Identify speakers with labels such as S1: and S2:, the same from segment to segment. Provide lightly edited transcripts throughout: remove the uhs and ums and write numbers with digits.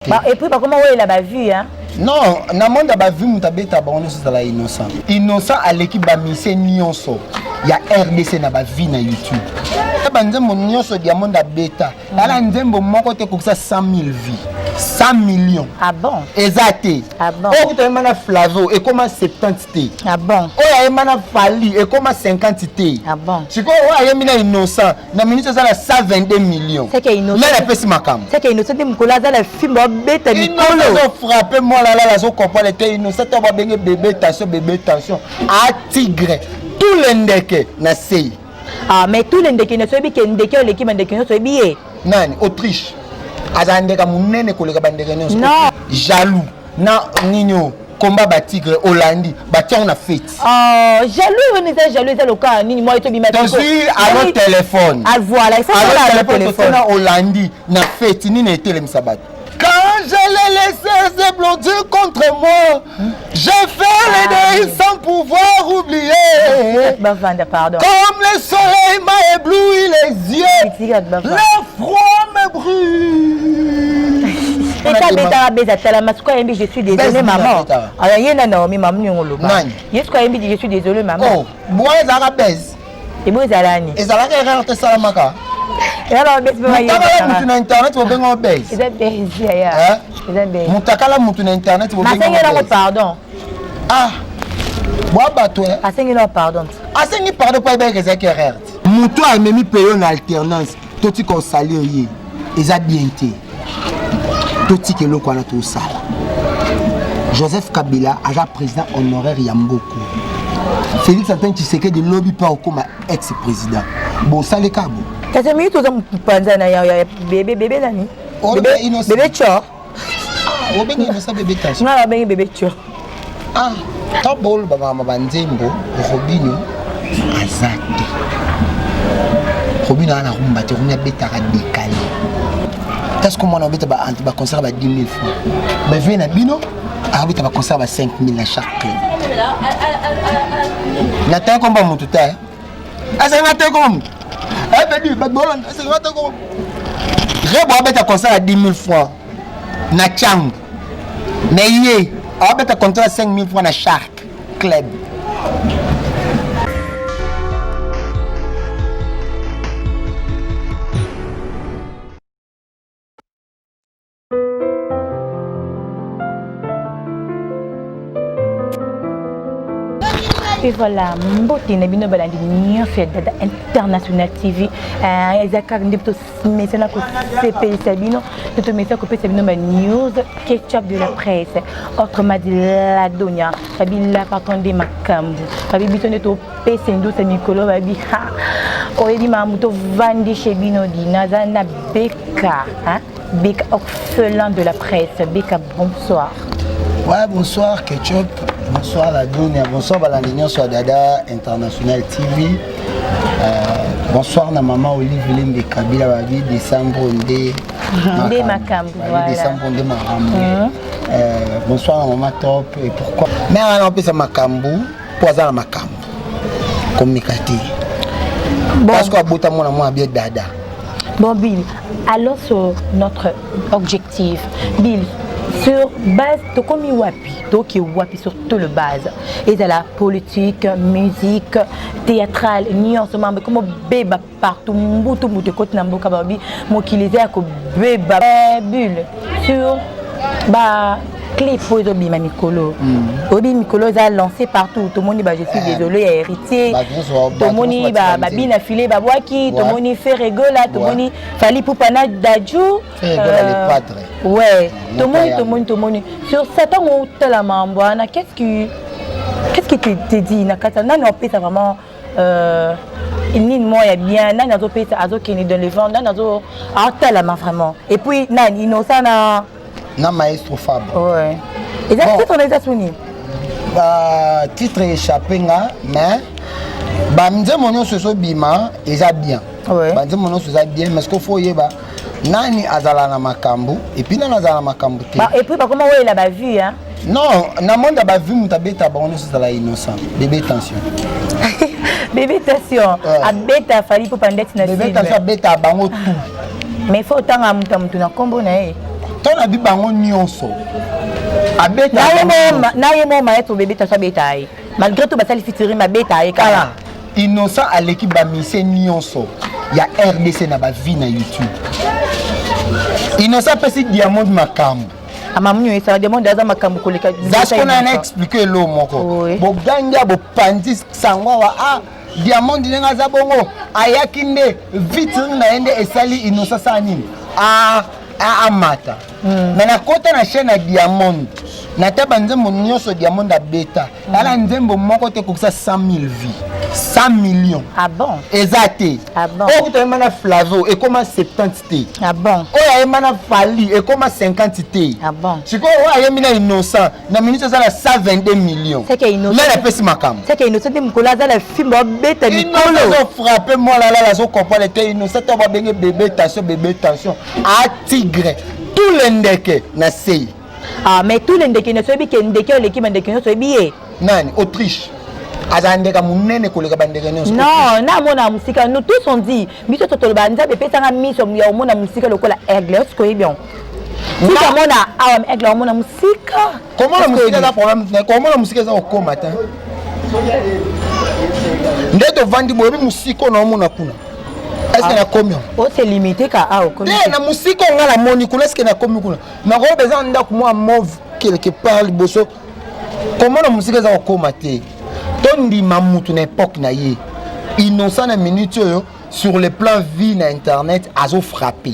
S1: Ba, et puis bakoma wela ba vue hein.
S2: Non, na monde ya ba vue moto abeta bango nyonso ezala innocent. Innocent aleki ba musiciens nyonso ya RDC na ba vie na YouTube. Ta ba nzembo nyonso Diamond abeta, ala nzembo moko te kokisa 100 000 vues. 100 millions.
S1: Ah bon?
S2: Eza te.
S1: Ah bon?
S2: Oyo kuta yemba na Flavo ekoma 70 te.
S1: Ah bon?
S2: Oyo ayemba na Fally ekoma 50 te.
S1: Ah bon?
S2: Sikoyo oyo ayembi na Innocent na minute aza na 122 millions.
S1: C'est que Innocent.
S2: Nani apesi makambo?
S1: C'est que Innocent nde mokolo aza na fimbo abeta
S2: Innocent
S1: mikolo.
S2: azo frappe mwana lala azo comprendre te Innocent to babenge bébé tension bébé tension a tigre tous les ndeke na sei.
S1: Ah mais tous les ndeke nyonso oyebi ke ndeke oleki bandeke nyonso oyebi ye.
S2: Nani Autriche azala ndeka monene koleka bandeke nyonso.
S1: Non.
S2: Jaloux na nini oyo combat ba tigre olandi batiango na feti.
S1: Oh, jaloux wana eza jaloux eza loka nini mwa etobima
S2: tozwi alo telefone.
S1: Ah voilà, il faut
S2: alo
S1: alo
S2: telefone
S1: téléphone.
S2: totena olandi na feti nini etelemisa bato. Quand je l'ai laissé s'éblondir contre moi, j'ai fait le deuil sans pouvoir oublier.
S1: Bavanda pardon.
S2: Comme le soleil m'a ébloui les yeux,
S1: Tika bavanda.
S2: le froid me brûle.
S1: Eta betaka beza talama sikoyo ayembi je suis désolé
S2: Bezi
S1: maman.
S2: abetaka.
S1: Alors ye na Naomi mamu niongo loba.
S2: Nani?
S1: Ye sikoyo ayembi je suis désolé maman.
S2: Oh, bois ezalaka base.
S1: Ebo ezala ni.
S2: Ezalaka erreur te esalamaka.
S1: Ezala bezi pe
S2: Mutakala mutu na internet bobenga base.
S1: Eza bezi ya.
S2: Hein?
S1: Eza bezi.
S2: Mutakala mutu na internet bobenga
S1: Asengeli yango
S2: base.
S1: pardon.
S2: Ah. Boa bato eh.
S1: Asengeli yango pardon.
S2: Asengi pardon po ayebaki ezalaki erreur. Mutu amemi peyo na alternance totika osalir ye eza bien te. Totika eloko wana tosala. Joseph Kabila aza président honoraire ya mboka. Félix Antoine Tshisekedi lobi mpe akokoma ex président. Bosaleka bo.
S1: Kasi mingi toza mopanza na ya ya bébé bébé nani?
S2: Oh,
S1: Bébé
S2: Innocent.
S1: bébé Tchor.
S2: Ah, obengi Innocent bébé tension.
S1: Nga nabengi bébé Tchor.
S2: Ah, ntango boloba makambo banzembo Robino aza te. Robino aza na rumba te, Robino abetaka décalé. Parce que mwana obeta ba ba concert ba 10 000 francs. Ba vie na bino abeta ba concert ba 5 000 na chaque club. Na tango komba mutu te. Asenga te komba mutu. Eh bedi ba bolanda asenga te komba. Rebo abeta concert ya 10 000 francs na Tchangu. Mais ye abeta concert ya 5 000 francs na Shark Club.
S1: Et voilà, mbote na bino balandi nyonso ya Dada International TV. Euh, eza kaka nde tomesana kosepelisa bino to tomesana kopesa bino ba news ketchup de la presse. Autrement dit, la donia, babi la patron de makambo. Babi biso nde topesa ndusa mikolo babi ha. Oyebi makambo tovandi chez bino di naza na Beka, hein? Beka orphelin de la presse. Beka, bonsoir.
S2: Ouais, bonsoir Ketchup, bonsoir la Dunia, bonsoir balandi nyonso ya Dada International TV. Euh, bonsoir na maman Olive Lembe Kabila babi décembre nde
S1: Nde makambo,
S2: Babi
S1: voilà.
S2: décembre nde makambo. Euh, bonsoir na maman Top et pourquoi Mais wana opesa makambo po aza na makambo. Komika te.
S1: Bon.
S2: Parce que abota mwana mwana bien Dada.
S1: Bon, Bill, allons sur notre objectif. Bill, sur base, tokomi wapi, toki wapi sur tout le base. Et dans la politique, musique, théâtrale, nyonso mambo comme beba partout, mbutu mbutu ekoti na mboka babi, mokili eza ya kobeba. Eh, Bill, sur ba clip oyo ezobima mikolo oyebi mikolo eza lancé partout tomoni ba je suis désolé ya héritier
S2: Bato nyonso ba- bato
S1: tomoni
S2: nyonso
S1: ba
S2: batika
S1: babina file babwaki
S2: Ouais.
S1: tomoni Ferregola tomoni Fally Ipupa na Dadju
S2: Ferregola, le padre.
S1: ouais
S2: Moto
S1: tomoni
S2: ya-
S1: tomoni tomoni sur ça ntango otala mambo wana qu'est-ce qui qu'est-ce qui te, te dit na kati ya- nani opesa vraiment euh, nini moko ya bien nani azopesa azokende dans le vent nani azo aotalama vraiment et puis nani Innocent na
S2: Na maestro Fab.
S1: ouais eza
S2: Bon.
S1: titre na eza suni
S2: Ba titre échappé nga mais banzembo nyonso ezobima eza bien.
S1: Ouais.
S2: Banzembo nyonso eza bien mais ce qu'il faut oyeba nani azala na makambo et puis nani azala na makambo te.
S1: Ba, et puis bakoma wela ba vue hein.
S2: Non, na monde ya ba vue moto abeta bango nyonso ezala innocent. Bébé tension.
S1: Bébé tension.
S2: Ouais.
S1: Abeta Fally Ipupa ndeti na
S2: Bébé
S1: film.
S2: tension abeta bango tout.
S1: Mais il faut otanga moto ya moto na nkombo na ye.
S2: To na bi bango nyonso abeta
S1: na ye mo maestro bebe taso abeta ye malgré tout, basali featuring, abeta ye
S2: kala. Innocent aleki bamise nyonso ya RDC na bavues na YouTube. Innocent apesi Diamond makambo.
S1: Amamunyo esala Diamond aza makambo koleka.
S2: Zasiko na expliquer elo moko. Bogangi ya bopandi sango awa, ah, Diamond ndenge aza bongo, ayaki nde vitrine na ye nde esali Innocent asala nini, amata. Mais nakota na chaîne ya Diamond, nata banzembo nyonso Diamond abeta, ala nzembo moko te ekokisa 100 000 vues, 100 millions.
S1: Ah bon?
S2: Eza te.
S1: Ah bon?
S2: Oyo kuta ayemba na Flavo ekoma 70 te.
S1: Ah bon?
S2: Oyo ayemba na Fally ekoma 50 te.
S1: Ah bon?
S2: Sikoyo oyo ayembi na Innocent, na minute aza na 122 millions. Nani apesi makambo?
S1: Seke Innocent nde mokolo aza na film babeta
S2: mikolo. Azofrapper mwana alala, azocomprendre te. Innocent to babenge bébé tension, bébé tension a tigre, tous les ndeke na sei.
S1: Ah, mais tous les ndeke nyonso, oyebi ke ndeke oleki bandeke nyonso, oyebi ye?
S2: Nani? Autriche azala ndeka monene koleka bandeke nyonso.
S1: Non, namona mosika. Nous tous on dit, biso to toloba, Nzambe epesanga miso ya omona mosika lokola aigle. Est-ce oyebi yango? Sika omona awa, aigle omona mosika.
S2: Komona mosika eza problème. Komona mosika eza kokóma te. Nde tovandi boyebi mosika oyo naomona kuna, est-ce nakomi yango?
S1: Ose limité ka awa.
S2: Te, na mosika oyo nga namoni kuna, est-ce nakomi kuna? Nakoyeba eza ndako mwa mauve quelque part liboso. Komona mosika eza kokóma te. Tondima mutu na époque na ye. Innocent na minute oyo, sur le plan vues na internet, azofrapper.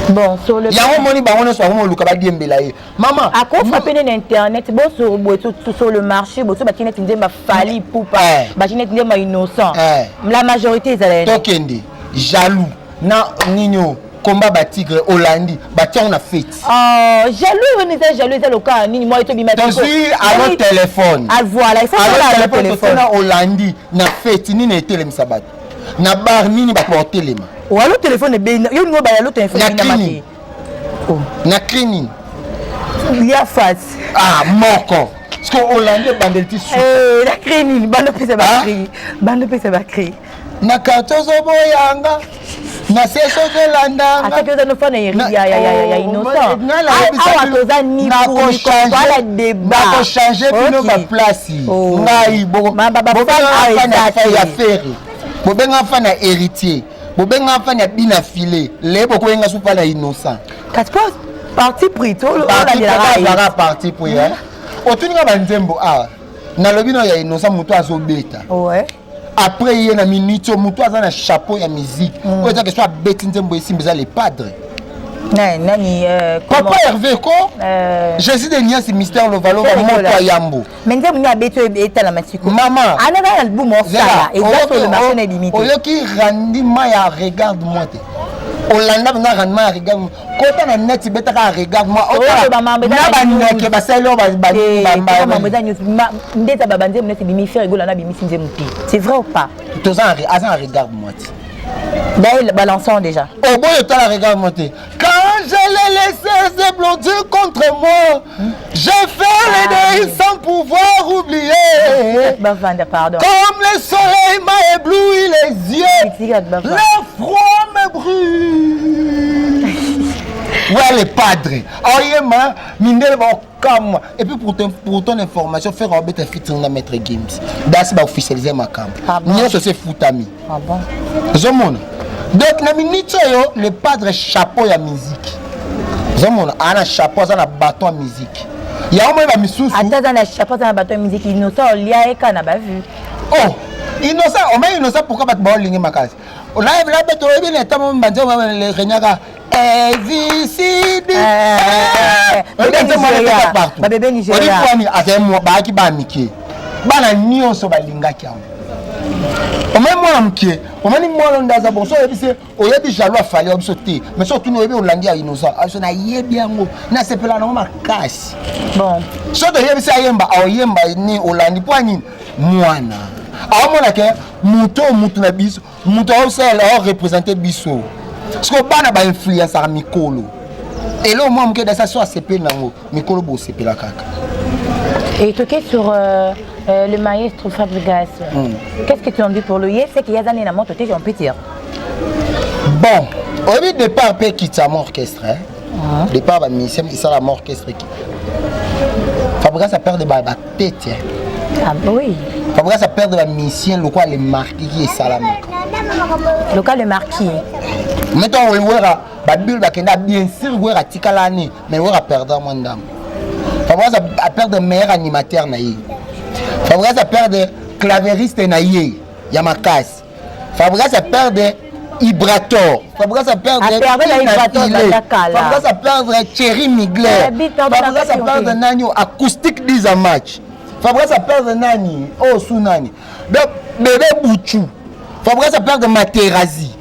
S1: Bon, sur le
S2: Yango omoni bango nyonso bango moluka badiembela ye mama.
S1: Akofrapper nde na internet. Bo sur boye, sur le marché, boso batie neti nzemba Fally Ipupa, batie neti nzemba Innocent, la majorité ezala.
S2: Tokende jaloux na nini oyo komba batigre olandi batiango na feti.
S1: Oh, jaloux wana eza jaloux, eza loka nini mwa etobima.
S2: Tozwi alo telefone.
S1: Ah, voilà, il faut
S2: alo téléphone na olandi na feti nini etelemisa bato na bar nini, bato baotelema.
S1: Alo téléphone ebei yo ningo baya alo téléphone.
S2: Na cri na cri nini?
S1: Lia face.
S2: Ah, moko parce que olandi ebandeli ti.
S1: Na cri nini? Bando pesa bacri, bando pesa bacri.
S2: Na quartier ozoboyanga, na se sozolandanga.
S1: Ataki oza no fana ya Innocent, awa toza ni pour débat.
S2: Nakochanger bino baplace. Ngai bobenga ya Ferre, bobenga fan ya Héritier, bobenga fan ya Bina File, le bokoyenga su fan ya Innocent.
S1: Kasi po parti pris.
S2: Tolandelaka parti pris. Otuninga banzembo awa, nalobi no ya Innocent, moto azobeta après ye na minute oyo, moto aza na chapeau ya musique oyo eza question, abeti nzembo esimba, eza le padre.
S1: Nani?
S2: Papa Hervé ko Jésus de Niasi, Mystère Lovalova, moto ya yambo.
S1: Mais nzembo nini abeti oyo etalama siko?
S2: Mama.
S1: Anaka na album osala, eza sur le marché na ebimi te.
S2: Oyoki rendement ya Regarde moi te? Olanda mpenza rendement ya Regarde moi. Kota na net, betaka ya Regarde moi na bandeke basali oyo.
S1: Eza nde eza babanzembo neti ebimi, Ferre Gola na abimisi nzembo te, c'est vrai ou pas?
S2: Toza aza na Regarde moi te.
S1: D'ailleurs, balançons déjà.
S2: Oboyo otala Regarde moi te. Quand je l'ai laissé se blottir contre moi, j'ai fait le deuil sans pouvoir oublier.
S1: Bavanda, pardon.
S2: Comme le soleil m'a ébloui les yeux, le froid me brûle. Ouais, le padre oyema mindele baokamwa. Et puis pour ton information, Ferre obeta featuring na Maître Gims, dasi baofficialiser makambo nyonso se futami.
S1: Ah bon?
S2: Ozomona, donc na minute oyo, le padre chapeau ya musique, ozomona aa na chapeau, aza na baton ya musique yango moyeba misusu.
S1: Ata aza na chapeau, aza na baton ya musique, Innocent olia ye kaka na bavues.
S2: Oh, Innocent omai, Innocent pourquoi bato baolingi makasi? Nabeto oyebi na etamo banzembo regnaka AVCD.
S1: Babebe Nigeria.
S2: Olipwani azali baaki bana mike, bana nyonso balingaki yango. Omai mwana moke, omoni mwana nde aza bon. So oyebi se oyebi jaloux afali wa biso te, mais so otuni oyebi olandi ya Innocent aso, nayebi yango, nasepela nango makasi.
S1: Bon.
S2: So toyebi se ayemba, aoyemba ni olandi mpo anini mwana aomona ke moto oyo mutu na biso, moto aosalela, aoreprésenter biso. Siko bana bainfluençaka mikolo. Eloko mwa moke dasa so asepeli nango, mikolo bosepela kaka.
S1: Et toqué sur le maestro Fabregas. Qu'est-ce que tu en dis pour lui? C'est qu'il y a des années, on peut dire.
S2: Bon, oyebi départ mpe ekitisa mo orchestre, hein? Départ bamusicien esalama orchestre ki Fabregas aperdre batete.
S1: Ah, oui.
S2: Fabregas aperdre bamusicien lokola le marquis ki esalamaka.
S1: Lokola le marquis.
S2: Mettons Wera, babule bakenda, bien sûr Wera atikala ni, mais Wera perdre mwa ndambo. Fabregas aperdre meilleur animateur na ye. Fabregas aperdre clavériste na ye ya makasi. Fabregas aperdre Ibrator. Fabregas a perdre Fabregas a perdre Thierry Migler. Fabregas a perdre nani acoustique 10 en match. Fabregas a perdre nani oh su nani. Donc bébé Bouchou. Fabregas a perdre Materazzi.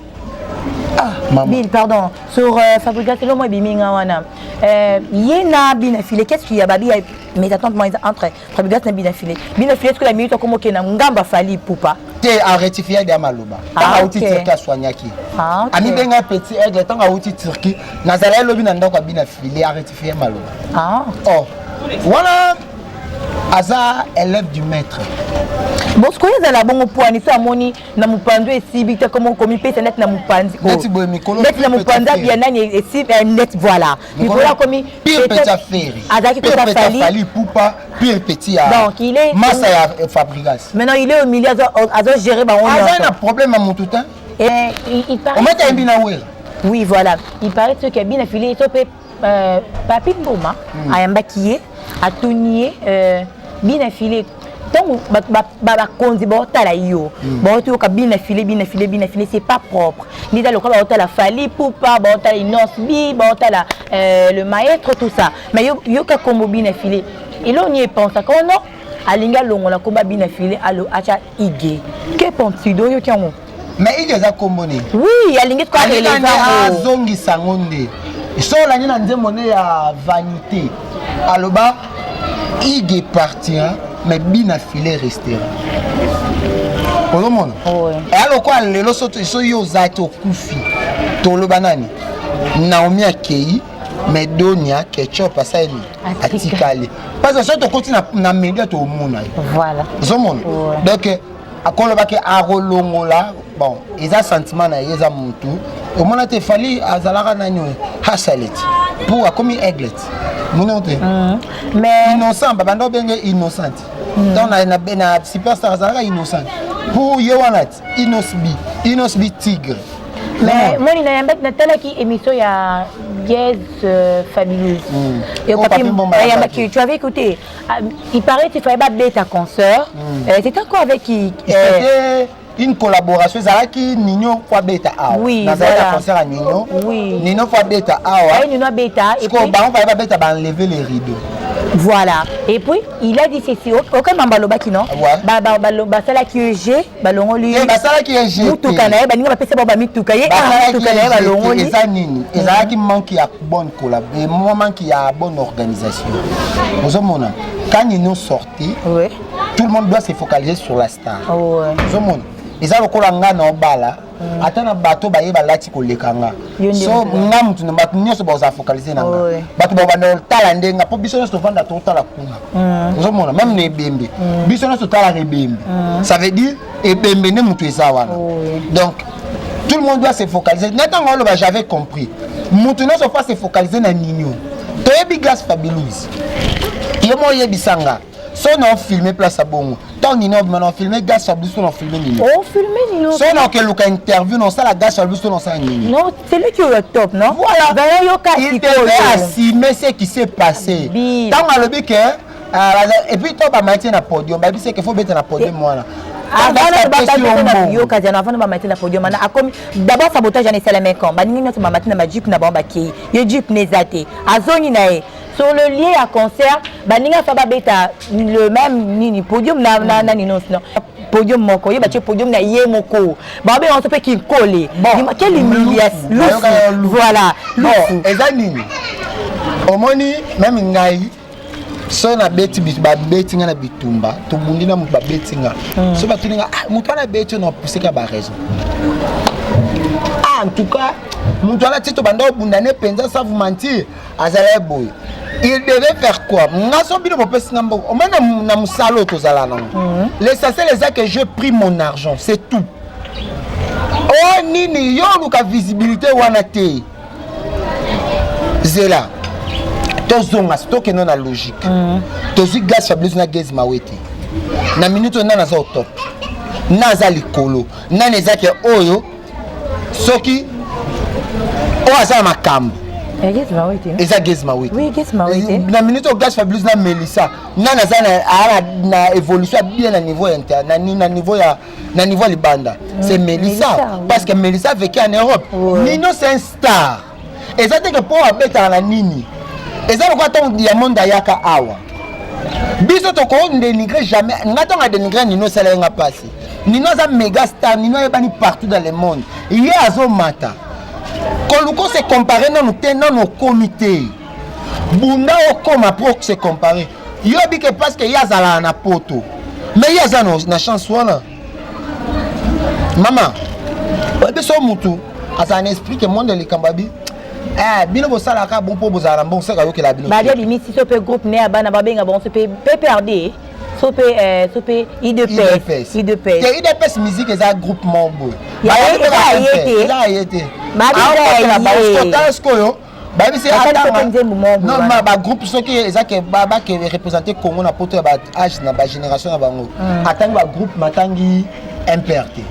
S1: Ah, maman. Bill, pardon. Sur Fabregas, c'est l'homme biminga wana. Yena bina filet, qu'est-ce qu'il y a babi mais attends moi entre Fabregas na bina filet. Bina filet, est-ce que la minute comme ok na ngamba Fally Ipupa?
S2: Te arectifie de maloba. Ntango auti Turquie aswanyaki, amibenga petit aigle. Ntango auti Turquie, nazala elobi na ndako ya bina file, arectifie maloba. Oh wana aza élève du maître.
S1: Bon, sikoyo ezala bongo poani so amoni na mopanzi esibi te, komo komipesa neti na mopanzi
S2: neti boye mikolo
S1: neti na mopanzi abia nani esibi net, voilà, mikolo akomi
S2: pire petit affaire.
S1: Azalaki kota Fally.
S2: Fally Ipupa, pire petit ya
S1: Donc il est
S2: massa ya Fabregas.
S1: Maintenant il est au milieu, azo gérer bango.
S2: Aza na problème ya mutu te.
S1: Et il paraît
S2: ometa yembi na Wera.
S1: Oui, voilà, il paraît que bina fili so pe Papi Mboma ayambaki ye, atuni ye bina fili ntango bakonzi baotala yo, baotoyoka bina file, bina file, bina file, c'est pas propre. Ndita lokola baotala Fally Ipupa, baotala Innoss'B, baotala le maître, tout ça, mais yoka kombo bina file, eloko nini epensaka ono alingi alongola komba bina file, alo atya ige? Que penses-tu? Oyoki yango?
S2: Mais ige eza kombo nini?
S1: Oui, alingi sikoyo
S2: areleva. Azongisa yango nde so olandi na nzembo nde ya vanité, aloba ige partira mais bina filet restera. Ozomona eya lokola lelo so yo oza te, okufi, toloba nani? Naomi akei, mais Donia Ketchup asaleli atikali, parce que so tokoti na média, tomona ye. Ozomona, donc akolobaki akolongola. Bon, eza sentiment na ye, eza mutu omona te. Fally azalaka nani oyo hasalet pour akomi aiglet, mona te.
S1: Mais
S2: Innocent, babanda obenge Innocent. Donc na Superstar azalaka Innocent, pour ye wana ti Innoss'B, Innoss'B Tigre.
S1: Mais moni nayambaki, natalaki émission ya Gaz Fabuleuse. Et
S2: Oh, Papi Mbomba.
S1: Ayambaki, tu avais écouté. Ah, il paraît qu'il fallait babeta concert. C'était encore avec qui?
S2: C'était une collaboration, ezalaki Nino faut abeta awa. Nazalaki na concert ya Nino. Nino faut abeta awa.
S1: Ouais, Nino abeta
S2: et puis bango fallait babeta, baenlever les rideaux.
S1: Voilà. Et puis, il a dit ceci. Aucun membre balobaki non.
S2: Ouais.
S1: Ba ba ba basalaki G, balongoli.
S2: Eh, basalaki ye G.
S1: Mutuka na ye, baninga bapesa bango bamituka ye, ah, mutuka na ye balongoli.
S2: Eza nini? Ezalaki manque ya bonne collab, manque ya bonne organisation. Ozomona, quand Nino sorti, tout le monde doit se focaliser sur la star. Ozomona, eza lokola nga na obala, ata na bato baye balati koleka nga, so nga mutu na bato nyonso bazala focaliser na nga. Bato babanda kotala nde nga, mpo biso nyonso tovanda totala kuna. Ozomona, même na ebembe, biso nyonso totalaka ebembe. Ça veut dire ebembe nde motu eza wana. Donc tout le monde doit se focaliser na ntango oloba. J'avais compris, motu nyonso faut se focaliser na Nino. Toyebi Glace Fabilouse, ye mo oyebisa nga so na ofilme place ya bongo. Ntango Nino obima, na ofilme Glace Fabilouse to na ofilme Nino?
S1: Ofilme Nino.
S2: So na okeluka interview, na osala Glace Fabilouse to na osala Nino?
S1: Non, c'est lui qui est au top, non?
S2: Voilà.
S1: Vraiment, yoka.
S2: Il devait assumer ce qui s'est passé. Ntango alobi ke et puis to bamati na podium, bayebi se ke faut beta na podium wana.
S1: Yoka zana, avant bamati na podium wana, akomi d'abord sabotage wana esalami quand baningi nyonso bamati na bajeep na bango, bakei, ye jeep ne eza te, azongi na ye sur le lieu ya concert. Baninga fa babeta le même nini podium na nino, non, podium moko ye batie podium na ye moko, babenga so mpe kinkole. Quelle humiliation! Voilà.
S2: Bon, eza nini? Omoni, même ngai so nabeti, babeti nga na bitumba, tobundi na moto, babeti nga, so batuni nga: "Ah, moto wana abeti yo?" Na opuseka baraison. Ah, en tout cas moto wana ti tobanda obunda ne mpenza, sans vous mentir, azala boye. Il devait faire quoi? Nga so bino bopesi nga mbongo, omoi na mosala oyo tozala nango, l'essentiel eza que je pris mon argent, c'est tout. O nini, yo oluka visibilité wana te. Zela, tozonga, tokende na logique. Tozwi Gaz Fabrice na Gaz Mawete na minute oyo, nani aza au top, na aza likolo? Nani eza ke oyo soki oyo aza na makambo? Eza Gaz Mawete. Na minute oyo, Gaz Fabrice na Melissa, nani aza na évolution ya bien na niveau inter, na niveau ya na niveau libanda? C'est Melissa, parce que Melissa a vécu en Europe. Nino, c'est un star. Eza te ke mpo abetaka na nini, eza lokola ntango Diamond ayaka awa, biso tokodénigre jamais. Nga ntango adénigre Nino, esala ye nga mpasi. Nino aza méga star, Nino ayebani partout dans le monde, ye azomata. Koluka se compare nanu te, nanu okomi te. Bunda okoma po se compare. Yo bike, parce que ye azalaka na poto, mais ye aza na chance wana. Mama, oyebi so mutu azala na esprit ke monde likambo abi bino bosalaka bon mpo bozala na mbongo, seka ayokela bino.
S1: Babi abimisi so mpe groupe ne ya bana, babenga bango so mpe PPRD, so mpe so mpe UDPS. UDPS.
S2: Te, UDPS musique eza groupe moko boye.
S1: Eza
S2: ye te. Tala sikoyo, bayebisi
S1: atanga
S2: bagroupe soki eza ke bake représente Congo na poto ya baage na bagénération na bango, atangi bagroupe, matangi MPR te.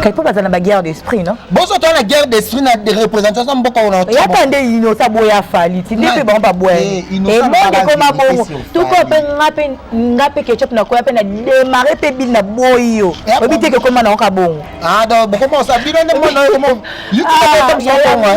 S1: Kai mpo baza na baguerre d'esprit, non?
S2: Boso toza na guerre d'esprit na représentation mboka.
S1: Yaka nde Inosa boya Fally ti nde mpe bango baboya emonde ekoma bongo. Tuko mpe nga mpe Ketchup nakoya mpe na démarre mpe bile na boyi yo oyebi te ke ekoma nango ka bongo.
S2: Bino nde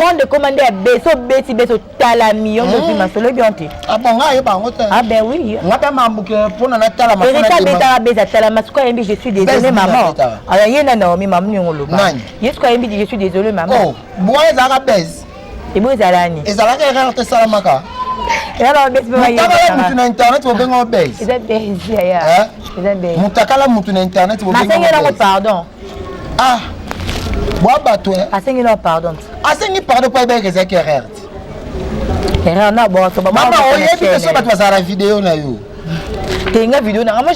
S1: Monde ekoma nde ya besi, obeti besi, otalami yo nde ozwi masolo, oyebi yango te.
S2: Bon, nga ayeba yango te.
S1: Ah ben oui.
S2: Nga mpe mambuke mpona natala.
S1: Héritier abetaka besi, atalama. Sikoyo ayembi "Je suis désolé maman". Alors ye na Naomi, mamu niongo oloba, ye sikoyo ayembi "Je suis désolé maman".
S2: Bwana ezalaka bese.
S1: Ebo ezala ni?
S2: Ezalaka erreur te, esalamaka.
S1: Ezala besi
S2: mpe. Mutakala mutu na internet bobenga bese.
S1: Eza bese yaya, eza bese.
S2: Mutakala mutu na internet.
S1: Bobenga nango pardon.
S2: Ah, bwa bato.
S1: Asengi nango pardon.
S2: Asengi pardon mpo ayebaki ezalaki erreur
S1: te. Erreur na boso.
S2: Mama, oyebi te so bato bazala na video na yo.
S1: Tenga video na nga.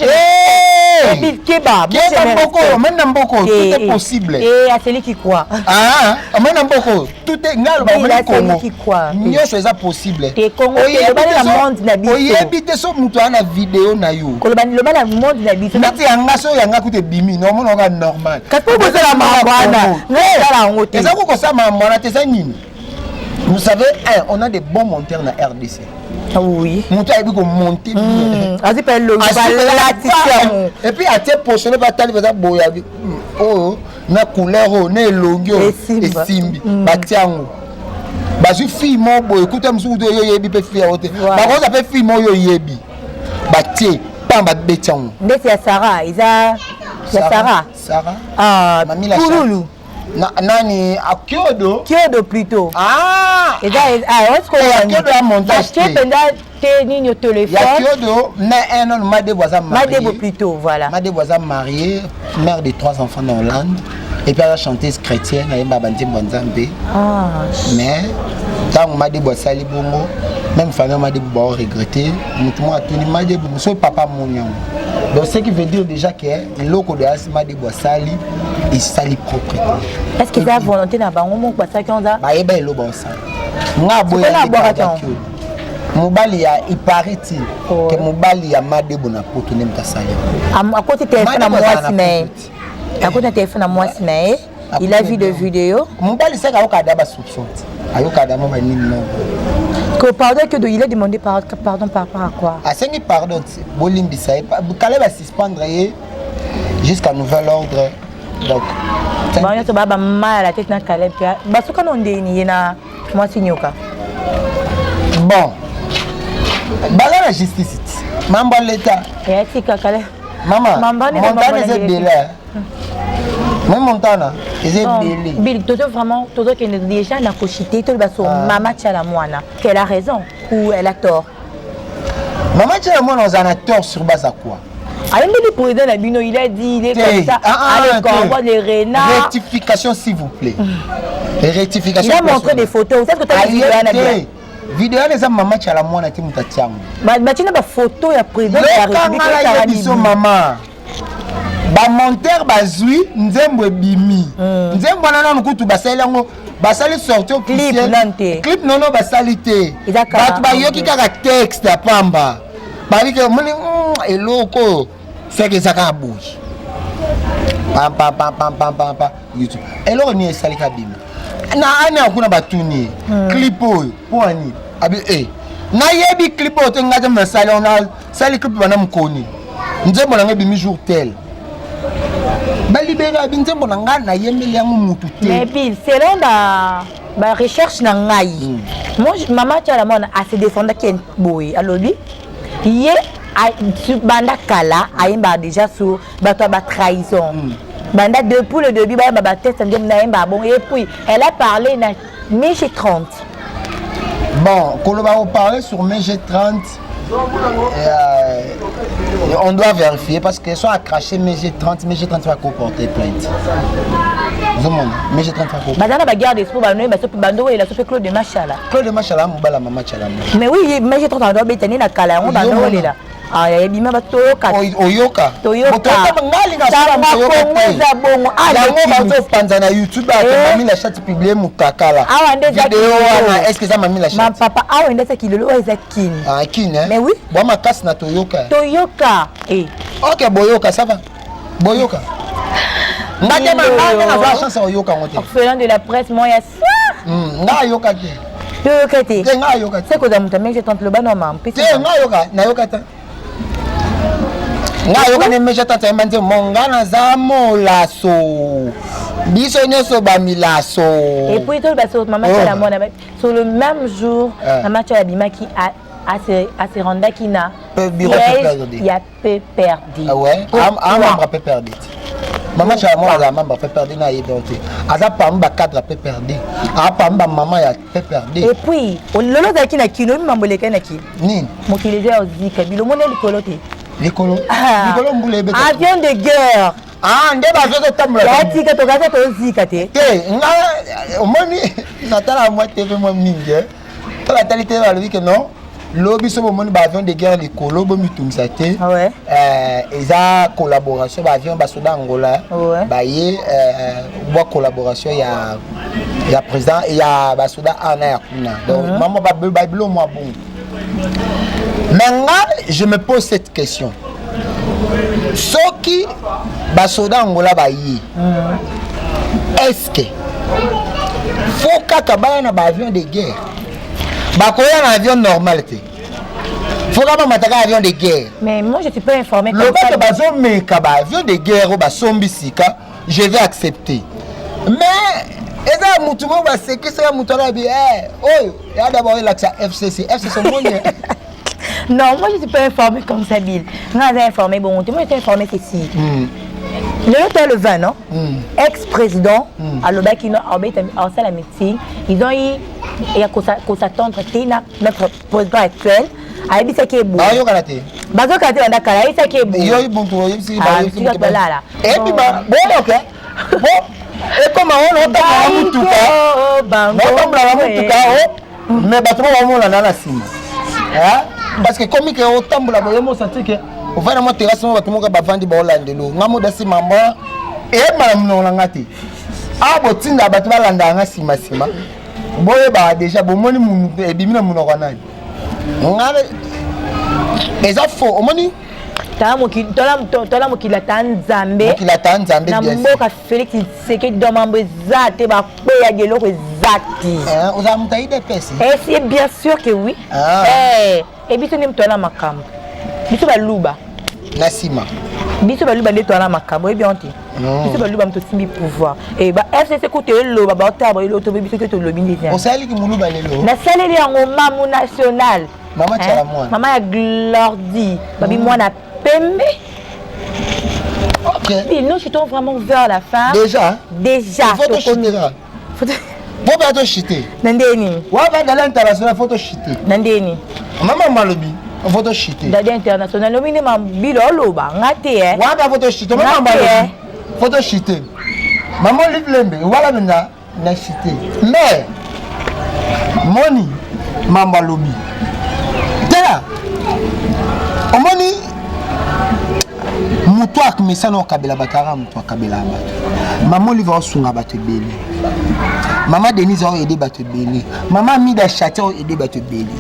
S1: Keba.
S2: Keba mboko, même na mboko tout est possible.
S1: Et à celui qui croit.
S2: Ah, même na mboko tout est, nga loba omoni Congo nyonso eza possible.
S1: Te, Congo te, na monde na biso.
S2: Oyebi te so moto aza na video na yo.
S1: Koloba, loba na monde na biso.
S2: Neti yanga, so yanga kuta ebimi, nomona oka normal.
S1: Kasi po bozala makambo wana, ngai yango te.
S2: Eza kokosala makambo wana te. Eza nini? Vous savez, un, on a des bons monteurs na RDC.
S1: Oui.
S2: Moto ayebi komonte
S1: bien. Azwi mpe elongi, balatisi yango.
S2: Et puis atie positionne, batali baza boye oyo na couleur oyo na elongi oyo esimbi, batia yango. Bazwi fille moko boye, kuta mosuku te, oyo oyebi mpe fille yango te, bakoza mpe fille moko oyo oyebi, batie pam, babeti yango.
S1: Ndeti ya Sara, eza ya Sara.
S2: Sara.
S1: Ah, Pululu.
S2: Nani, Akiodo?
S1: Kiodo plutôt.
S2: Ah.
S1: Eza
S2: Akiodo ya montage.
S1: Te mpenza te, nini, au téléphone.
S2: Ya Kiodo, mais un homme, Madebo aza marié.
S1: Madebo plutôt, voilà.
S2: Madebo aza marié, mère de trois enfants en Hollande, et puis aza chanteuse chrétienne, ayemba banzembo ya Nzambe. Mais ntango Madebo asali bongo, même famille Madebo baoregretter. Motu moko atuni Madebo soki papa amoni yango. Donc ce qui veut dire déjà que eloko de Madebo asali, esali propre
S1: te. Est ce que eza volonté na bango moko basalaki
S2: yango? Bayeba eloko baosala. Nga aboya mobali ya ipariti ke mobali ya Madebo na poto nde moto asali.
S1: Akoti telefone na mwasi na ye, akoti na telefone na mwasi na ye, il a vu de vidéo.
S2: Mobali seka ayoka da basoupçon te, ayoka da mo banini moko.
S1: Que pardon, que il a demandé pardon par rapport à quoi?
S2: Asengi pardon te, bolimbisa ye. Kala basuspendre ye jusqu'à nouvel ordre, donc.
S1: Bango nyonso baa bamala la tete na Caleb te, basuka na ndeni ye na mwasi nyoka.
S2: Bon, baza na justice ti mambo ya leta.
S1: Eyatika Caleb.
S2: Mama, Montana eza ebele, me Montana eza ebele.
S1: Bill, tozo vraiment tozokende déjà na koshite. Toloba so mama Tiala Mwana, qu'elle a raison ou elle a tort?
S2: Mama Tiala Mwana ozala na tort sur base à quoi?
S1: Ayembeli président na bino, il a dit il est comme ça. Ah, ah, le corbeau, le renard.
S2: Rectification, s'il vous plaît, rectification.
S1: Il a montré des photos. C'est ce que tu as
S2: dit wana bien. Video wana eza mama Tiala Mwana te moto atiango.
S1: Batina bafoto ya président de la République.
S2: Yokanga biso, mama, bamonteur bazwi nzembo ebimi. Nzembo wana nanu kutu basaleli yango. Basali sortie
S1: officielle.
S2: Clip nono basali te. Bato bayoki kaka texte ya pamba. Babiki omoni eloko oyo seke eza kaka boye. Pam pam pam pam pam pam pam YouTube. Eloko nini esali kabima? Na ani akuna batuni ye. Clip oyo mpo ani? Abi eh nayebi clip oyo te, ngai te nasali nasali clip bana mokoni. Nzembo na ngai ebimi jour tel. Balibere abi nzembo na ngai nayembeli yango mutu te.
S1: Mais puis selon ba recherche na ngai, moi mama Tshala Mwana ase défendaki boye, alobi ye banda kala ayembaka déjà sur bato ya batrahison, banda depuis le début bayemba bateste nde nayembaka bongo. Et puis elle a parlé na Michi 30.
S2: Bon, koloba parler sur Mg 30, on doit vérifier parce que soit a craché Mg 30, Mg 30 va porter plainte. Mg 30 va
S1: baza na baguerre d'esprit, banoyeba so mpe bando oyela so mpe Claude Machala.
S2: Claude Machala mobala mama Tshala.
S1: Mais oui, Mg 30 ando obeta nde na kala yango, bando olela ebima toyoka.
S2: Oyoka.
S1: Toyoka kongo eza bongo.
S2: Yango bazopanza na YouTube ate Mami la Chatte publie mutakala.
S1: Awa nde
S2: eza video wana, est ce que eza Mami la Chatte?
S1: Papa, awa nde eza kilolo, oyo eza Kini.
S2: Ah, Kini.
S1: Mais oui.
S2: Bwa makasi na toyoka.
S1: Toyoka
S2: eh. Ok, boyoka, ça va, boyoka. Nga te, nga nazwa chance ya oyoka yango te.
S1: Orphelin de la presse, moi ya
S2: Nga ayoka te.
S1: Toyoka te.
S2: Te, nga ayoka te.
S1: Se kozala moto amenge tante, loba no mama.
S2: Te, nga ayoka, nayoka te. Nga ayoka nde mesha tante ayemba nzembo mo nga naza molaso, biso nyonso bamilaso.
S1: Et puis toloba sur mama Tshala Mwana, sur le même jour mama Tshala abimaki, ase rendaki na siège ya PPRD.
S2: Ah ouais, un membre PPRD. Mama Tshala Mwana azala membre PPRD, nayebi te. Aza parmi bacadre ya PPRD, aza parmi bamama ya PPRD.
S1: Et puis lelo ozalaki na Kino, oyebi mambo elekai na Kino?
S2: Nini?
S1: Mokili eza ya ozika, bilomona likolo te.
S2: Likolo, likolo mbula ebeta.
S1: Avion de guerre.
S2: Ah, nde bazo totambola.
S1: Yatika tokaza tozika te.
S2: Te, nga omoni natala mwa TV mwa mingi to batali te, balobi ke non, lobi so bomoni baavion de guerre likolo, bomitungisa te. Eza collaboration, baavion basoda Angola baye bwa collaboration ya président ya basoda ana ya kuna. Donc mama babilo mwa bongo. Mais nga je me pose cette question: soki basoda Angola baye, est ce que faut kaka baya na baavion de guerre? Bakoya na avion normal te? Faut kaka bamataka avion de guerre?
S1: Mais moi je suis pas informé.
S2: Lobaka bazomeka baavion de guerre oyo basombi sika, je vais accepter. Mais eza mutu moko basekisaka mutu wana abi oyo ya d'abord elakisa FCC, FCC omoni.
S1: Non, moi je suis pas informé comme ça, Bill. Nga aza informé bon, moi je suis informé ceci. Lelo to le 20, non? Ex-président alobaki no asala meeting. Ils ont eu ya kos'attendre te na notre président actuel ayebisaki eboye.
S2: Bayokana te.
S1: Bazokana te banda kala, ayebisaki eboye.
S2: Balala epi boyoka bo ekoma wana otambola mutuka, otambola na mutuka o, mais bato mo bamonana na nsima parce que komi ke otambola boye, mosanti ke ovandi na mwa terrasse mo, bato moko bavandi baolandelo. Nga moda nsima mwa eyebana monoko na nga te. Awa botinda bato balandaka nga nsima nsima, boyebaka déjà bomoni ebimi na monoko ya nani. Nga eza faux, omoni.
S1: Tala mokili ata Nzambe.
S2: Mokili ata Nzambe.
S1: Na mboka Félix Tshisekedi, do mambo eza te, bakweyaki, eloko eza te.
S2: Ozala moto ya UDPS?
S1: Esi, bien sûr que oui. E biso nde moto wana makambo, biso baluba.
S2: Na nsima.
S1: Biso baluba nde towana makambo, oyebi yango te. Biso baluba moto osimbi pouvoir e ba FCC kutu eloba baotala boyelo to biso te, tolobi nde.
S2: Osaleliki moluba lelo?
S1: Nasaleli yango mamu national.
S2: Mama Tshala Mwana.
S1: Mama ya Glordi babi mwana pembe.
S2: Ok.
S1: Et nous chutons vraiment vers la fin.
S2: Déjà?
S1: Déjà.
S2: Il faut tochuter là. Faut pas tochuter.
S1: Na ndeni?
S2: Wa dada international, faut tochuter.
S1: Na ndeni?
S2: Mama malobi, faut tochuter.
S1: Dada international lobi nde mabilo oloba nga te.
S2: Wana faut tochuter. Mama malobi, faut tochuter. Mama Olive Lembe wala mpenza na chute, mais moni mambo alobi tala omoni moto. Amesana okabela bato, aka moto akabelaka bato. Mama Olive aosunga bato ebele, mama Denise aoyede bato ebele, mama Amida Chati aoyede bato ebele.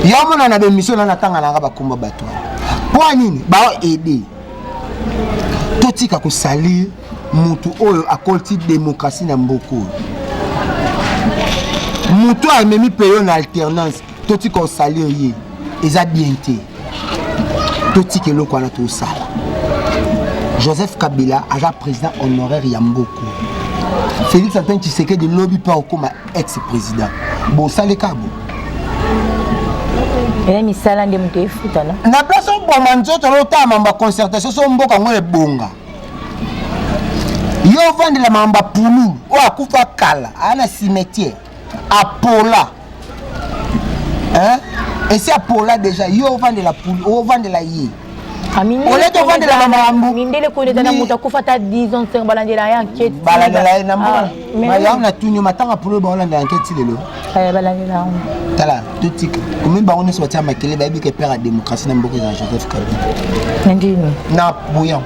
S2: Yo omona na bemission na natanga nanga bakomba bato wana mpo ya nini baoyede. Totika kosalir motu oyo akolti démocratie na mboka oyo, motu oyo amemi peyo na alternance. Totika kosalir ye, eza bien te. Totika eloko wana tosala. Joseph Kabila aza président honoraire ya mboka. Félix Antoine Tshisekedi lobi mpe akokoma ex président. Bosaleka bo
S1: Eza misala nde moto efutana.
S2: Na place oboma nzoto, lotala mambo ya concertation. So mboka yango ebonga, yo ovandela mambo ya pululu oyo akufa kala, aya na cimetière apola, hein? Esi apola déjà. Yo ovandela pulu, ovandela ye, ole tovandela makambo.
S1: Mindele kuna eza na moto akufa ata 10 ans, 5, balandela ye enquête.
S2: Balandela ye na mboka yango. Na tuni yo, matanga pulu baolandela enquête ti lelo?
S1: Balandela yango.
S2: Tala, totika komi bango nyonso batia makele. Bayebi ke père ya démocratie na mboka eza Joseph Kabila.
S1: Na ndini.
S2: Na boyan,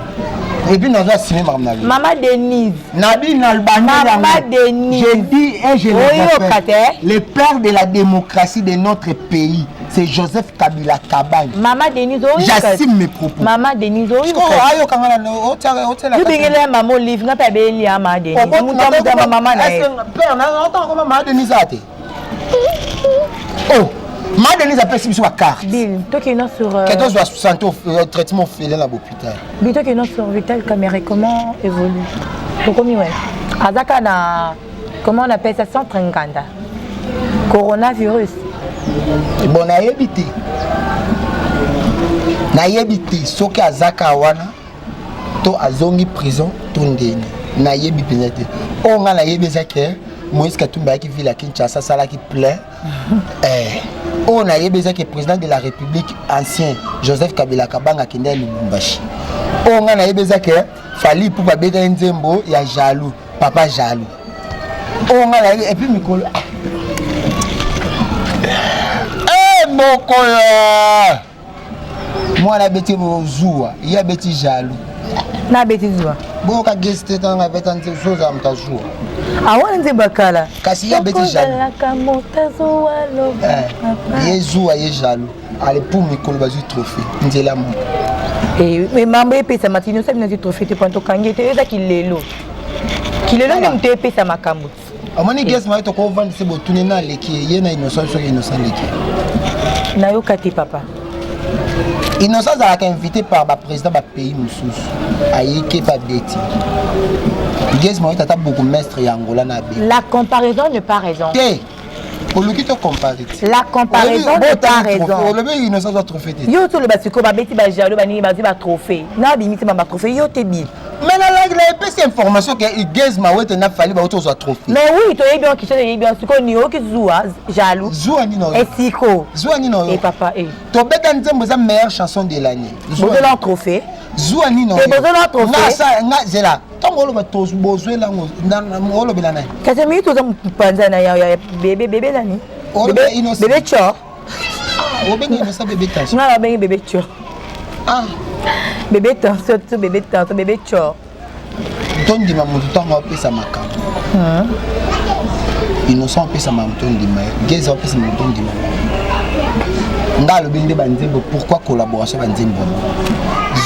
S2: et puis nazo assumer makambo na
S1: Mama Denise.
S2: Nabi na
S1: Mama Denise.
S2: Je dis et je le répète, le père de la démocratie de notre pays, c'est Joseph Kabila Kabange.
S1: Mama Denise.
S2: J'assume mes propos.
S1: Mama Denise.
S2: Ayokanga na otiela.
S1: Yobengela mama Olive nga mpe abeli ya mama Denise, mutu mama na ye.
S2: Père na otanga koma mama Denise ate. Oh, mama Denise apesi biso bacarte.
S1: Bill, tokenda sur
S2: ke tozwa santé, traitement ofele na bohôpital.
S1: Bill, tokenda sur Vital Kamerhe. Comment évolue? Tokomi we aza kaka na, comment on appelle ça, centre nganda coronavirus.
S2: Bon, nayebi te, nayebi te soki aza kaka wana to azongi prison to ndeni. Nayebi mpenza te. Oyo ngai nayebi eza ke Moïse Katumbi ayaki ville ya Kinshasa, asalaki plein. Oyo nayebi eza ke président de la République ancien Joseph Kabila Kabanga akende ya Lubumbashi. Oyo ngai nayebi eza ke Fally Ipupa abetaki nzembo ya jaloux, papa jaloux. Oyo ngai nayebi. Et puis mikolo mokoyo mwana abeti zuwa, ye abeti jaloux.
S1: Na abeti zuwa.
S2: Boyoka gesi te, ntango abeta nzembo so ozala moto azuwa.
S1: Awana nzembo ya kala.
S2: Kasi ye abeti jaloux. Ye zuwa, ye jaloux. Ale pour mikolo bazwi trophée nzela moko.
S1: Mambo epesama ti nyonso bino zwi trophée te mpo tokangi ete eza kilelo, kilelo nde moto epesa makambo.
S2: Omoni gese maye, tokovandisa botuni na aleki ye na Innocent. Soki Innocent aleki.
S1: Nayoka te, papa.
S2: Innocent azalaka invité par baprésident bapays mosusu, ayeke mpe abeti. Gese maye, tata bourgmestre ya Angola na abe.
S1: La comparaison n'est pas raison.
S2: Te, oluki to compare.
S1: La comparaison n'est pas raison.
S2: Olobi Innocent azwa trophée te.
S1: Yo toloba sikoyo, babeti bajalo banini, bazwi batrophée na babimisi ba batrophée, yo te bi.
S2: Mais na epesi information ke Gaz Mawete na Fally bauti kozwa trophée.
S1: Mais oui, toyebi yango. Kisha toyebi yango sikoyo. Ni oyoki zuwa jaloux.
S2: Zuwa nini oyo?
S1: Esiko.
S2: Zuwa nini oyo?
S1: E papa e.
S2: Tobeta nzembo eza meilleure chanson de l'année.
S1: Bozola trophée.
S2: Zuwa nini
S1: oyo? Bozola trophée.
S2: Nga zela, ntango oloba bozwelango, olobela nani?
S1: Kasi mingi toza mopanza na ya bébé, bébé nani, bébé Chor.
S2: Obengi Innocent bébé tension?
S1: Nga babengi bébé Chor.
S2: Ah.
S1: Bébé tension to bébé tension, bébé Chor.
S2: Tondima moto ntango apesa makambo. Innocent apesa makambo, tondima ye. Geza apesa makambo, tondima. Nga alobi nde banzembo, pourquoi collaboration banzembo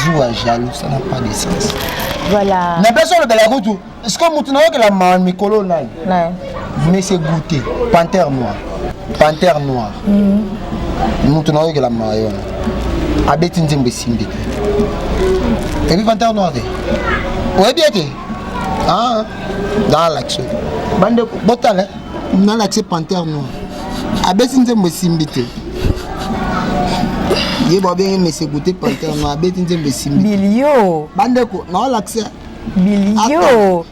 S2: zuwa jaloux? Ça n'a pas de sens.
S1: Voilà.
S2: Na place olobela kutu ce que motu nayokela mawa mikolo nani, monsieur Goûté, Panthère Noir, Panthère Noir. Motu nayokela mawa ye wana, abeti nzembo esimbi te. Ebi Panthère Noir te, oyebi ete dans l'action, bandeko botala nalakisi Panthère Noir abeti nzembo esimbi te. Ye babenge monsieur Goûté, Panthère Noir abeti nzembo esimbi.
S1: Bilio.
S2: Bandeko, naolakisa.
S1: Bilio.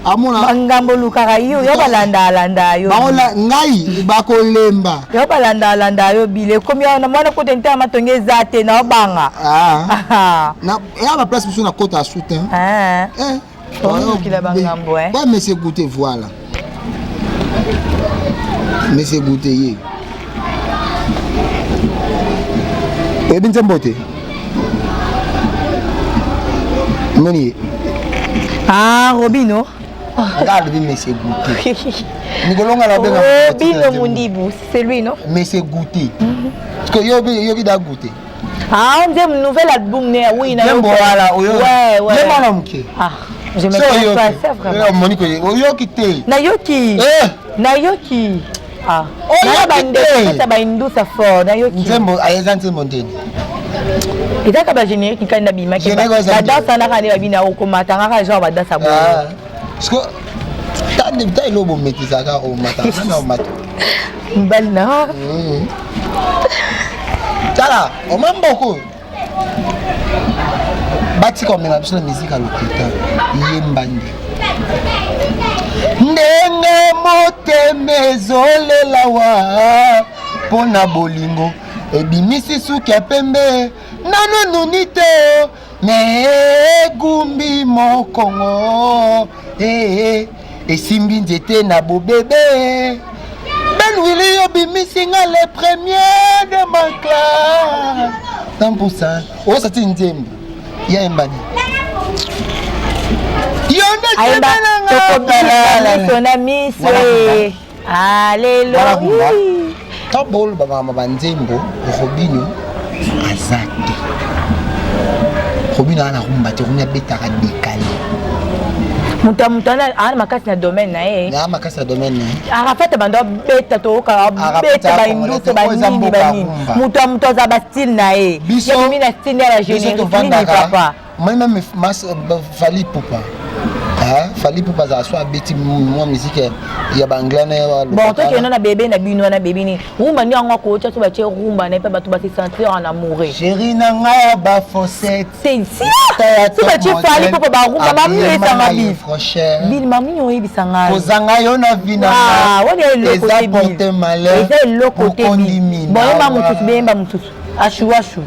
S2: Amona.
S1: Bangambo olukaka yo, yo balandalanda yo.
S2: Ngai bakolemba.
S1: Yo balandalanda yo bile ekomi wana mwana kota nte ya matonge eza te, naobanga.
S2: Ya baplace mosusu nakota asu te.
S1: Olukila bangambo.
S2: Ba monsieur Goûté, voilà monsieur Goûté, ye oyebi nzembo te. Moni.
S1: Ah, Robino.
S2: Nga alobi monsieur goûter. Mikolo nga nabenga
S1: Robino Mundibu, c'est lui non?
S2: Monsieur goûter. Parce que yo yo da goûter.
S1: Ah, on dit nouvel album né, oui,
S2: na. Nzembo wala oyo.
S1: Ouais.
S2: Ye mwana muke.
S1: Ah, je me connais pas ça vraiment.
S2: Moni ko oyoki te.
S1: Nayoki.
S2: Eh.
S1: Nayoki. Ah. Na bande ba indusa fort, nayoki.
S2: Nzembo eza nzembo ndeni.
S1: Eza kaka ba générique kani na bimaki. Ba danse na kani ba bina okomata ngaka genre ba danse bo.
S2: Ah. Parce que tande ta eloko bomaîtrisaka omata nana omata.
S1: Mobali na.
S2: Tala, oma mboko. Batika komema biso na miziki ya lokuta. Yemba nde. Ndenge motema ezolela wa mpo na bolingo ebimisi suki ya pembe nanu enuni te me egumbi mokongo ee esimbi nzete na bobebe Ben Willy obimisi nga le premier de ma classe 100% osati nzembo ya yembani yo nde
S1: tokobina miso na miso Alléluia.
S2: Tant boloba makambo banzembo Robino aza te. Robino aza na rumba te, Robino abetaka décalé.
S1: Moto ya moto aza makasi na domaine na ye.
S2: Aza makasi na domaine na ye.
S1: Arafat abanda abeta toyoka abeta bainduso banini banini. Moto ya moto aza ba style na ye.
S2: Biso
S1: Ye na style ya ba générique nini papa.
S2: Moi même mas Fally Ipupa. Hein? Fally Ipupa azala so abeti mwa musique ya ba anglais na ya
S1: Bon, toi tu es na bébé na bino na bébé ni. Rumba ni yango ko tia so ba tie rumba na pe bato ba se sentir en amoureux.
S2: Chérie na nga ya ba fossette.
S1: C'est si. So ba tie Fally Ipupa ba rumba ma mi esanga bi. Bil mami yo yebisa nga.
S2: Kozanga yo na vie na
S1: nga. Wana eloko
S2: te. Eza porte malheur.
S1: Eza eloko te. Bon, yemba mususu, beyemba mususu. Ashu ashu.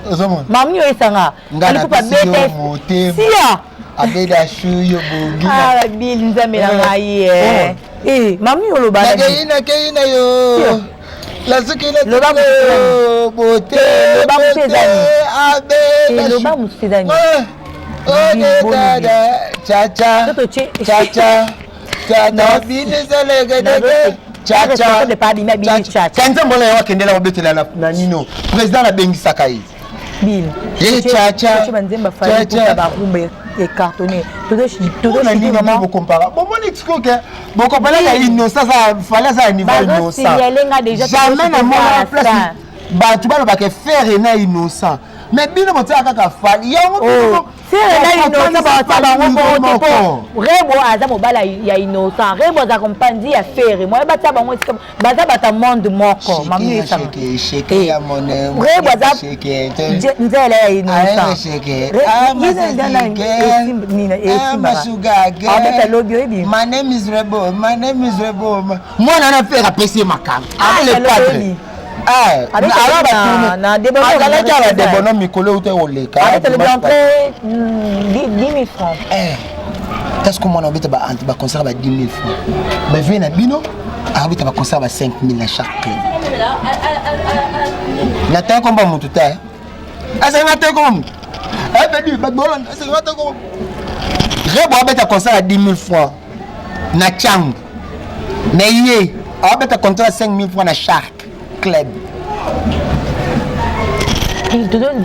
S1: Mami yo esanga.
S2: Nga na pesi yo motema.
S1: Sia.
S2: Abeda shu yo bongi.
S1: Ah Bill nzambe na ngai eh. Eh, mami oloba
S2: na. Nakei nakei na yo. Nasuki na
S1: loba
S2: yo bote.
S1: Loba mosusu eza nini?
S2: Abeda.
S1: Loba mosusu eza nini?
S2: Oh dada cha cha. Cha cha. Cha na bini zelege dege. Cha cha.
S1: Cha
S2: cha. Nzembo na yo akendela kobetela na nino. Président abengisaka ye.
S1: Bill.
S2: Ye cha cha.
S1: Totie banzemba Fally Ipupa ba rumba e cartonné. Tozo
S2: tozo
S1: chiter
S2: vraiment. Bo compara. Bon moni tiko ke bo compara ka innocent ça fallait ça niveau innocent.
S1: Jamais
S2: na mona place bato balobaka Ferre na innocent mais bino botiaka kaka Fally yango
S1: oh. Ferre na innocent batia bango bongo te po Rebo aza mobali ya innocent Rebo azalaka mopanzi ya Ferre moye batia bango esika baza bato ya monde moko mami esanga Rebo aza nzela ya innocent abeta lobi oyebi
S2: My name is Rebo, my name is Rebo. Mwana na Ferre apesi ye makambo. Ah, le padre. Azalaki ala debono mikolo euta koleka.
S1: Abeta entre 10 000 francs.
S2: Parce que mwana abeta ba concert ba 10 000 francs. Mais vie na bino abeta ba concert ba 5 000 na chaque club. Natanga komba mutu te. Asenga te komba mutu. Ebedi bato bolanda asenga te komba. Rebo abeta concert ya 10 000 francs na Tshangu. Mais ye abeta concert ya 5 000 francs na Shark Club.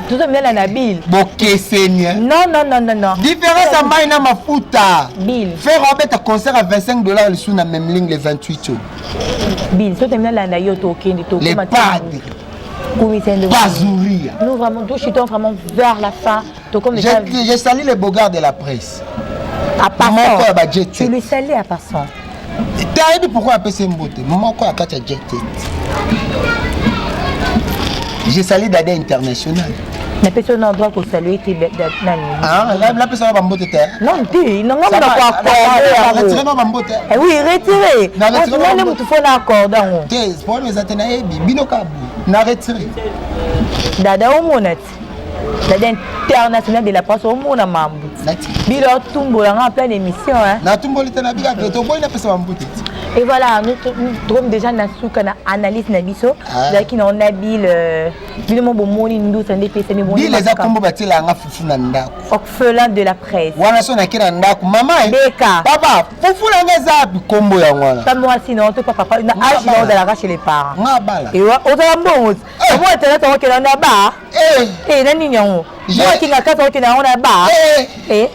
S1: Tozomela na bill.
S2: Bokeseni.
S1: Non non non non non.
S2: Différence ya mai na mafuta.
S1: Bill.
S2: Ferre abeta concert ya 25 dollars lisusu na Memling le 28 oyo.
S1: Bill, so temina landa yo tokende
S2: tokoma. Le padre. Bazouria.
S1: Nous vraiment, nous chutons vraiment vers la fin. Donc,
S2: je, je salue les beaux gars de la presse.
S1: À passant.
S2: Moko ya ba jet
S1: Tu lui salues à passant.
S2: Tayebi pourquoi apesi mbote. Moko ya kati ya jet set. Je salue Dada International.
S1: napesi yo na droit kosalue te nani
S2: napesa yo bambote te
S1: non te nanga mona koaccorde
S2: bambote
S1: oui retire nde motu fo na accorde yango
S2: te problème eza te nayebi bino kabu na retire
S1: dada omona ti dada international de la presse omona mambu bilo otumbola nga en pleine émission
S2: natumboli te nabika te toboyi napesa bambote ti.
S1: Et voilà, nous tokomi déjà na suka na analyse na biso. Ezalaki na ona Bill, bino mo bomoni ndusa nde epesami.
S2: Bill eza nkombo batiela yanga fufu na ndako.
S1: Orphelin de la presse.
S2: Wana so nake na ndako, mama
S1: Beka.
S2: Papa, fufu na nga eza wapi? Nkombo yango wana.
S1: Ta mwasi na to papa na âge na ozalaka chez les parents.
S2: Nga bala.
S1: Ozala mbongo. Omoi internet okokenda na ba. Eh, na nini yango? Moi kinga kaka okenda yango na ba. Eh.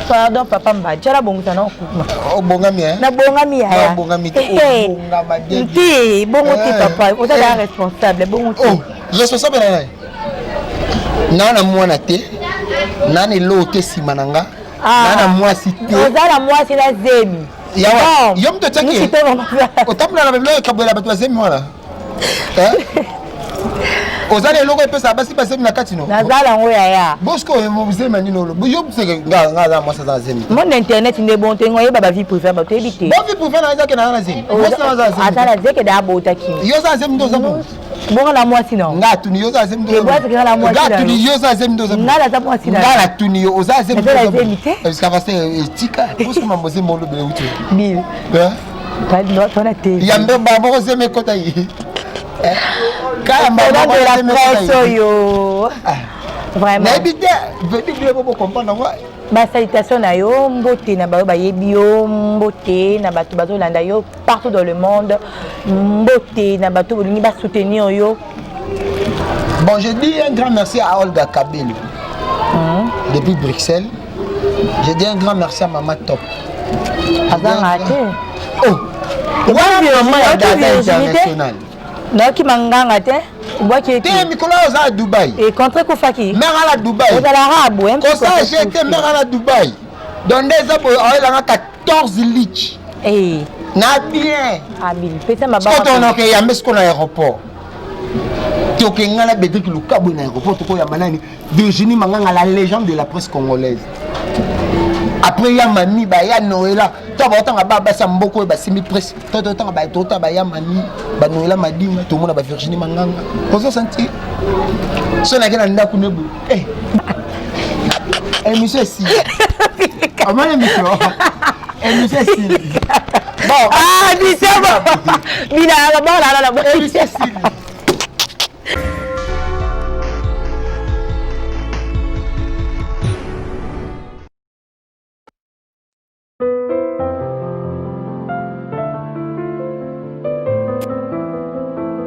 S1: Pardon papa Mba, tiala bongisa na okuma.
S2: Obongami hein?
S1: Nabongami yaya.
S2: Obongami te, obongama bien.
S1: Te, bongo te papa, oza da responsable, bongo te.
S2: Oh, responsable na nani? Na na mwana te, na na eloko te nsima na nga, na na mwasi te.
S1: Oza na mwasi na zemi.
S2: Yawa, yo moto otiaki otambola na biloko ekabolela bato bazemi wana. Oza na eloko epesaka basi bazemi na kati no?
S1: Naza nango yaya.
S2: Bosiko zemi nini olo yo seke nga nga aza mwasi aza na zemi.
S1: Monde internet nde bon te, ngo yeba ba vie privée bato yebi te.
S2: Bo vie privée na eza ke na zemi. Mwasi na aza zemi.
S1: Aza na zeke da abotaki.
S2: Yo oza na zemi nde oza bongo.
S1: Bongo na mwasi na
S2: nga atuni yo oza na zemi nde oza
S1: nga na mwasi
S2: nga atuni yo oza na zemi nde oza
S1: nga naza mwasi na
S2: nga natuni yo oza na zemi
S1: nde oza zemi te.
S2: Parce que etika bosiko mambo zemi olobela uti.
S1: Bill. Tona te.
S2: Yambe bamoko zemi ekota ye.
S1: Kaya de la presse oyo. Vraiment.
S2: Nayebi te, vedi bino bo comprendre yango.
S1: Basalutation na yo, mbote na bayo bayebi yo, mbote na bato bazolanda yo partout dans le monde, mbote na bato bolingi basoutenir yo.
S2: Bon, je dis un grand merci à Olga Kabelo depuis Bruxelles. Je dis un grand merci à Maman Top.
S1: Azanga te.
S2: Oh, wana mama ya Dada International.
S1: Nayoki manganga te, obwaki ete.
S2: Te, mikolo oyo oza na Dubai.
S1: E contre ekufaki.
S2: Mare ala Dubai.
S1: Ozalaka boye.
S2: Kosa jete mare ala Dubai. Donc nde eza boye oyelanga 14 litres.
S1: Eh.
S2: Na bien.
S1: Abili pesa mabaka.
S2: Sikoyo tonoke yambe sikoyo na aéroport. Tokenga na Bedrik Lukabwe na aéroport tokoyamba nani? Virginie Manganga, la légende de la presse congolaise. Après ya mami ba ya Noëlla, to ba otanga ba basa mboko oyo basimbi presse, to to otanga ba to ba ya mami, ba Noëlla Madinga, to mona ba Virginie Manganga. Ozo sentir? So na kena ndaku nebu. Eh. Émission si. Amana émission. Émission si.
S1: Bon. Ah, dis c'est bon. Bila ba la la la.
S2: Émission si.